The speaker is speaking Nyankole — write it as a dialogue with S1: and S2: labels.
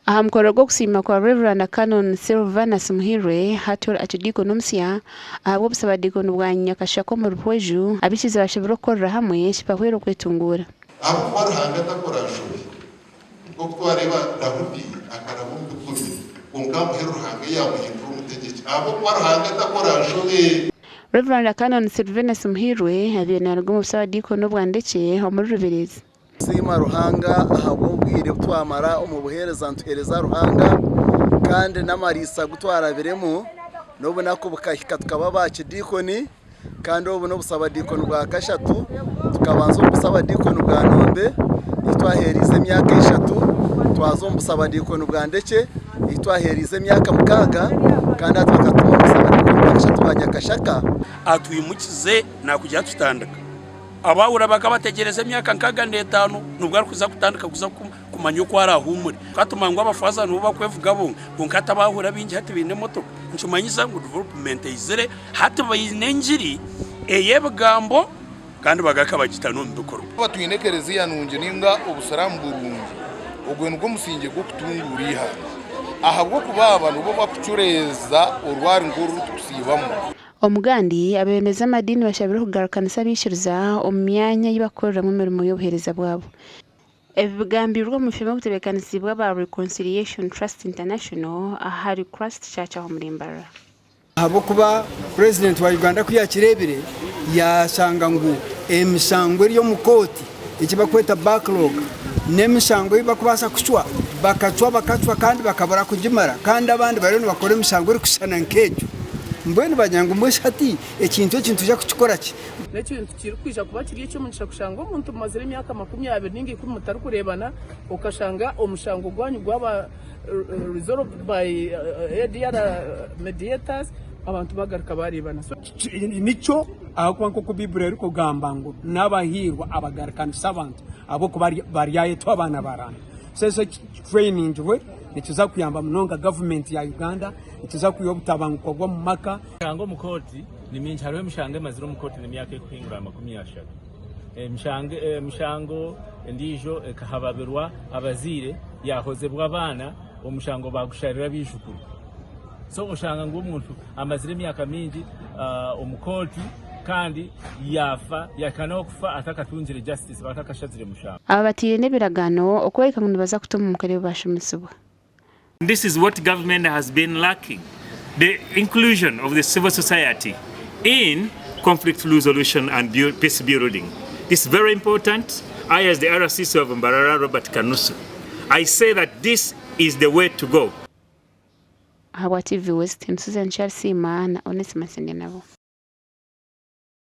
S1: Aha mukoro gw'okusiima kwa Rev. Canon Silvanus Muhirwe, hati ori Archideacon omusya, ahabw'obusabadiikoni bwa Nyakashaka omuri Buhweju, abaikiriza bashabirwe kukorera hamwe kibahwere okwetunguura.
S2: Ahabw'okuba Ruhanga takora nshobi. Nk'oku twareeba, Daudi akaraba omu bigumire, kwonka aha muheru Ruhanga yaamuhindura omutegyeki. Ahabw'okuba Ruhanga takora nshobe.
S1: Rev. Canon Silvanus Muhirwe abaire naaruga omu busabadiikoni obwa Ndekye omuri Rubirizi.
S3: Nitusiima Ruhanga ahabw'obwire obu twamara omu buheereza nituheereza Ruhanga kandi n'amariisa agu twarabiremu n'obunaku bukahika tukaba baakidiikoni kandi obu n'obusabadiikoni bwa kashatu. Tukabanza omu busabadiikoni bwa Nombe ei twaheereize emyaka eshatu, twaza omu busabadiikoni bwa Ndekye ei twaheereize emyaka mukaaga kandi hati bakatuma omu busabadiikoni bwa kashatu bwa Nyakashaka.
S4: Atwimukize naakugira tutandika. Abaahura bakabategyereza emyaka nkaaga n'etaano nibwo arikuza kutandika kuza kumanya oku araahuumure. Ka tumanye ngu abafaaza nibo barikwevuga bonka, kwonka hati abaahura abaingi hati baine emotoka. Nikimanyisa ngu development eizire, hati baine engiri ey'ebigambo kandi bagaruka bagita n'omu bikorwa.
S5: Twaba twine ekereziya nungi nainga obusiraamu burungi, ogwo nigwo musingye gw'okutunguura eihanga ahabw'okuba aba nibo bakucureeza orwari nk'oru tukusiibamu.
S1: Omugandi, abeebembezi b'amadiini bashabirwe kugarukanisa abaikiriza omu myanya ei barikukoreramu emirimo y'obuheereza bwabo. Ebi bigambirwe omu mushema ogutebeekanisiibwe aba Reconciliation Trust International ahari Christ Church aho omuri Mbarara.
S6: Ahabw'okuba Purezidenti wa Uganda ku yaakireebire yaashanga ngu emishango eri omu kooti eki barikweta backlog n'emishango ei barikubaasa kucwa bakacwa bakacwa kandi bakabura kugimara kandi abandi bariyo nibakora emishango erikushushana nk'egyo mbwenu bagira ngu mbwenu shi hati ekintu eki nitwija kukikora ki?
S7: N'ekintu kirikwija kuba kiri eky'omugisha kushanga omuntu mumazire emyaka 20 ninga 10 mutarikureebana okashanga omushango gwanyu gwaba resolved by ADR mediators abantu bagaruka bareebana.
S8: Nikyo ahakuba nk'oku Baiburi erikugamba ngu n'abahiirwa abagarukanisa abantu ahabw'okuba baryayetwa abaana ba Ruhanga. So ekyo ekitureningirwe nikiza kuyamba munonga gavumenti ya Uganda, nikiza kwiha obutabanguko bw'omu maka.
S9: Emishango omu kooti ni mingi hariho emishango emazire omu kooti n'emyaka erikuhingura aha 30. Emishango endiijo ekahababirwa abazaire yaahozebwa abaana omushango baagusharira abaijukuru. So oshanga ngu omuntu amazire emyaka mingi omu kooti kandi yaafa yahika n'okufa atakatungire justice batakashazire mushango.
S1: Aba bataire n'ebiragaano okworeka ngu nibaza kuta omu nkora ebi baashomesibwa.
S10: This is what government has been lacking, the inclusion of the civil society in conflict resolution and peace building. It's very important. I as the RCC of Mbarara, Robert Kanusu, I say that this is the way to go.
S1: Ahabwa TV West, ni Susan Kyarisiima na Onesimus Ndenabo.